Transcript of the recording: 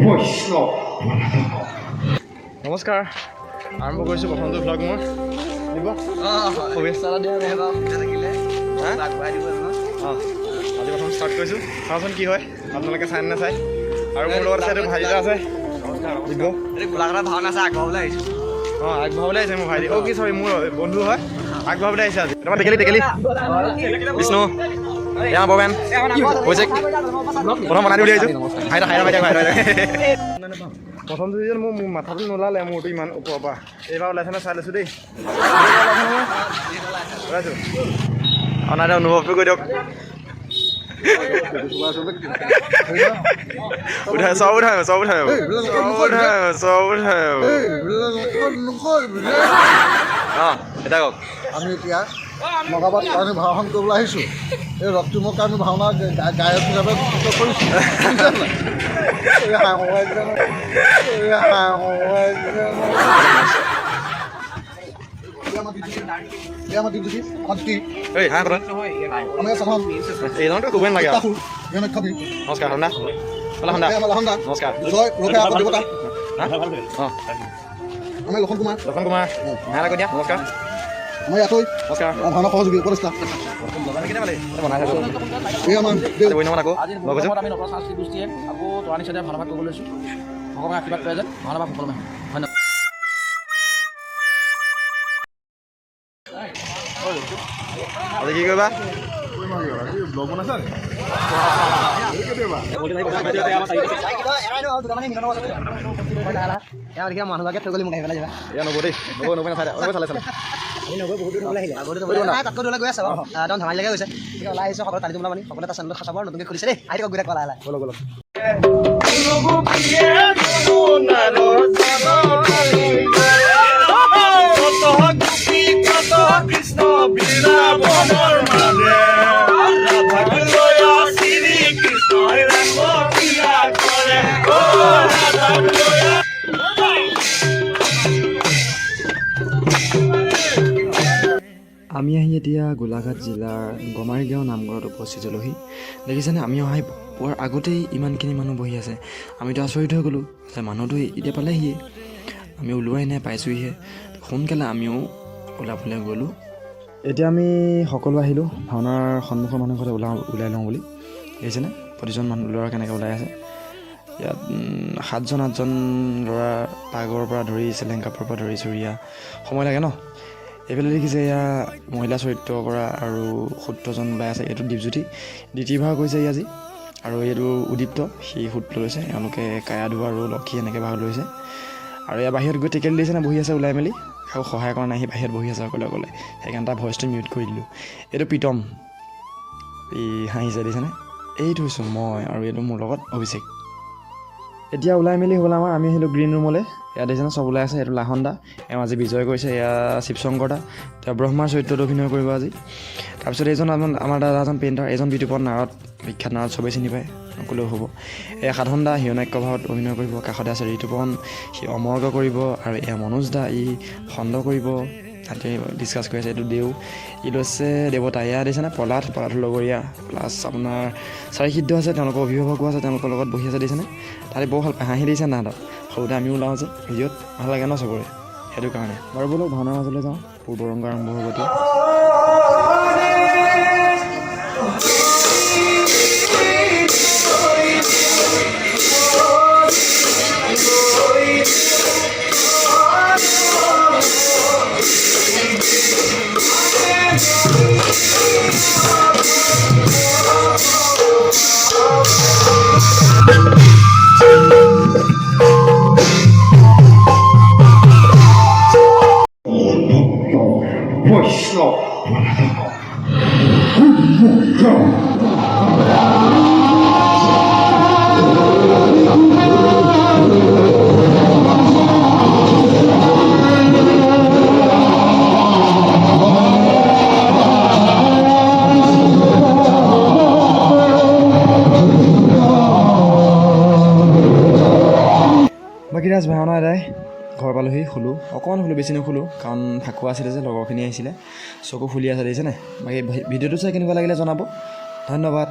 বৈষ্ণৱ। নমস্কাৰ, আৰম্ভ কৰিছোঁ প্ৰথমটো ভ্লগ মোৰ। দিব শুভেচ্ছা এটা দিয়া। হা? অঁ, আজি প্ৰথম ষ্টাৰ্ট কৰিছোঁ, চাওঁচোন কি হয়, আপোনালোকে চাই নে নাচায়। আৰু মোৰ লগত আছে এইটো ভাইটি এটা আছে, দিব্য। গোলাঘাটত ভাওনা আছে, আগবঢ়াবলৈ আহিছোঁ। অঁ, আগবঢ়াবলৈ আহিছে মোৰ ভাইটি। অ' কি, চৰি, মোৰ বন্ধু হয়, আগবঢ়াবলৈ আহিছে আজি। তোমাৰ টেকেলি, টেকেলি, বিষ্ণু, এয়া ববেন হৈছে। প্ৰথম বনাই দি বুলি আহিছোঁ। হাই হাই হাই হাই হাই। প্ৰথমটো চিজন মোৰ মাথাটো নোলালে, মোৰটো ইমান ওপৰৰ পৰা। এইবাৰ ওলাইছে নে চাই লৈছোঁ দেই। এইবাৰ ওলাইছে নহয়? ওলাইছোঁ। অঁ, নাই, অনুভৱটো কৈ দিয়ক। উঠাই, চব উঠাই, চব উঠাই, চব উঠাই, চব উঠাই। অঁ, এতিয়া কওক। আমি এতিয়া নগাবাত আমি ভাওনাখন কৰিবলৈ আহিছোঁ। এই ৰক্তিমক আমি ভাওনা গায়ক হিচাপে নিযুক্ত কৰিছোঁ, বুজিছা নাই? এই হাঁহুৱাইছে নহয়। এই হাঁহুৱাইছে নহয়। এই আমাৰ ডিউটি, এই আমাৰ ডিউটি, আমাৰ ডিউটি। এই হাঁহ কথা। আমি সাধাৰণ এইজনতো ক'বই নালাগে আৰু। তাহুৰ হিৰণ্যক্ষবী। নমস্কাৰ সন্দা, বোলা সন্দা। এই আমাৰ লাহন দা। নমস্কাৰ। জয় ৰখে আকৌ দেৱতা। হা? অঁ। আমি লক্ষণ কুমাৰ। লক্ষণ কুমাৰ হাঁহ লাগো দিয়া। নমস্কাৰ। আমাৰ ইয়াতৈ নমস্কাৰ। আমাৰ ভাওনা সহযোগী উপদেষ্টা। কেতিয়া পালে বনাই থাকোঁ। এই আমাৰ দেউ। আজি বৈনমত আকৌ আজি লগ হৈছোঁ। আমি নতুন সাংস্কৃতিক গোষ্ঠীয়ে আকৌ তৰাণী চাইডে ভাওনা ভাগ কৰিব লৈছোঁ। ভগৱানে আশীৰ্বাদ কৰে যেন ভাওনা ভাগ সুকলমে হয়। ধন্যবাদ। আজি কি কৰিবা? মানুহভাগে থৈ গ'লি মোক আহি পেলাই যাবা। এয়া নবৌ দেই, নবৌ, নবৌ নাচাই, নবৌ চালে চালে। নগৈ বহুত দূৰ ওলাই আহিলে, তাতকৈ দূৰলৈ গৈ আছে বাৰু। একদম ধেমালিলৈকে গৈছে। ওলাই আহিছোঁ সকলো টানি তোমলা মানি সকলোৱে তাৰ চেনেলটো চাব। নতুনকৈ খুলিছে দেই, আহি থাকক, গৈ থাকক লাহে লাহে। ব'লক ব'লক। আমি আহি এতিয়া গোলাঘাট জিলাৰ গমাৰিগাঁও নামঘৰত উপস্থিত হ'লোহি। দেখিছেনে, আমি অহা পোৱাৰ আগতেই ইমানখিনি মানুহ বহি আছে। আমিতো আচৰিত হৈ গ'লোঁ যে মানুহটো এতিয়া পালেহিয়ে, আমি ওলোৱাই নাই, পাইছোঁহিহে। সোনকালে আমিও ওলাবলৈ গ'লোঁ। এতিয়া আমি সকলো আহিলোঁ ভাওনাৰ সন্মুখৰ মানুহ ঘৰতে ওলাওঁ, ওলাই লওঁ বুলি। দেখিছেনে প্ৰতিজন মানুহ ল'ৰা কেনেকৈ ওলাই আছে। ইয়াত 7জন 8জন ল'ৰা পাগৰ পৰা ধৰি চেলেং কাপোৰৰ পৰা ধৰি চুৰিয়া সময় লাগে ন। এইফালে দেখিছে এয়া মহিলা চৰিত্ৰ কৰা আৰু সূত্ৰজন ওলাই আছে। এইটো দীপজ্যোতি, দ্বিতীয় ভাগ হৈছে ই আজি। আৰু এইটো উদীপ্ত, সি সূত্ৰ লৈছে। এওঁলোকে কায়াধু আৰু লক্ষী এনেকৈ ভাগ লৈছে। আৰু এয়া বাহিৰত গৈ টেকেলি দিছে নে বহি আছে ওলাই মেলি, কাকো সহায় কৰা নাই, সি বাহিৰত বহি আছে অকলে অকলে, সেইকাৰণে তাৰ ভইচটো মিউট কৰি দিলোঁ। এইটো প্ৰীতম, ই হাঁহিছে, দিছেনে। এইটো হৈছোঁ মই আৰু এইটো মোৰ লগত অভিষেক। এতিয়া ওলাই মেলি হ'ল আমাৰ, আমি আহিলোঁ গ্ৰীণ ৰুমলৈ। ইয়াত দেখিছেনে চব ওলাই আছে। এইটো লাহন দা, এওঁ আজি বিজয় কৰিছে। এয়া শিৱশংকৰ দা, তেওঁ ব্ৰহ্মাৰ চৰিত্ৰত অভিনয় কৰিব আজি। তাৰপিছত এইজন আমাৰ দাদাজন পেইণ্টাৰ, এইজন বিতুপন নাৰদ, বিখ্যাত নাৰদ, চবেই চিনি পায়, নক'লেও হ'ব। এয়া সাধন দা, হিৰণ্যাক্ষ ভাৱত অভিনয় কৰিব। কাষতে আছে ঋতুপন, সি অমৰ্গ কৰিব। আৰু এয়া মনোজ দা, ই খণ্ড কৰিব। তাতে ডিছকাছ কৰি আছে। এইটো দেউ, ই লৈছে দেৱতা। এয়া দিছেনে প্ৰহ্লাদ, প্ৰহ্লাদৰ লগৰীয়া প্লাছ আপোনাৰ চাৰিসিদ্ধ আছে, তেওঁলোকৰ অভিভাৱকো আছে, তেওঁলোকৰ লগত বহি আছে, দিছেনে। তাতে বৰ ভাল পায়, হাঁহি দিছে তাহাঁতক। সৰুতে আমিও ওলাওঁ যে ভিডিঅ'ত, ভাল লাগে ন চবৰে, সেইটো কাৰণে। বাৰু ব'লক ভাওনাৰ মাজলৈ যাওঁ, পূৰ্বৰংগ আৰম্ভ হ'ব এতিয়া। বৈষ্ণৱ। বাকী ৰাজ ভাওনা এদাই ঘৰ পালোহি, শুলোঁ অকণমান, শুলোঁ, বেছি নুশুলোঁ, কাৰণ ফাকুৱা আছিলে যে, লগৰখিনি আহিছিলে, চকু ফুলি আছে, দেখিছেনে। বাকী ভিডিঅ'টো চাই কেনেকুৱা লাগিলে জনাব। ধন্যবাদ।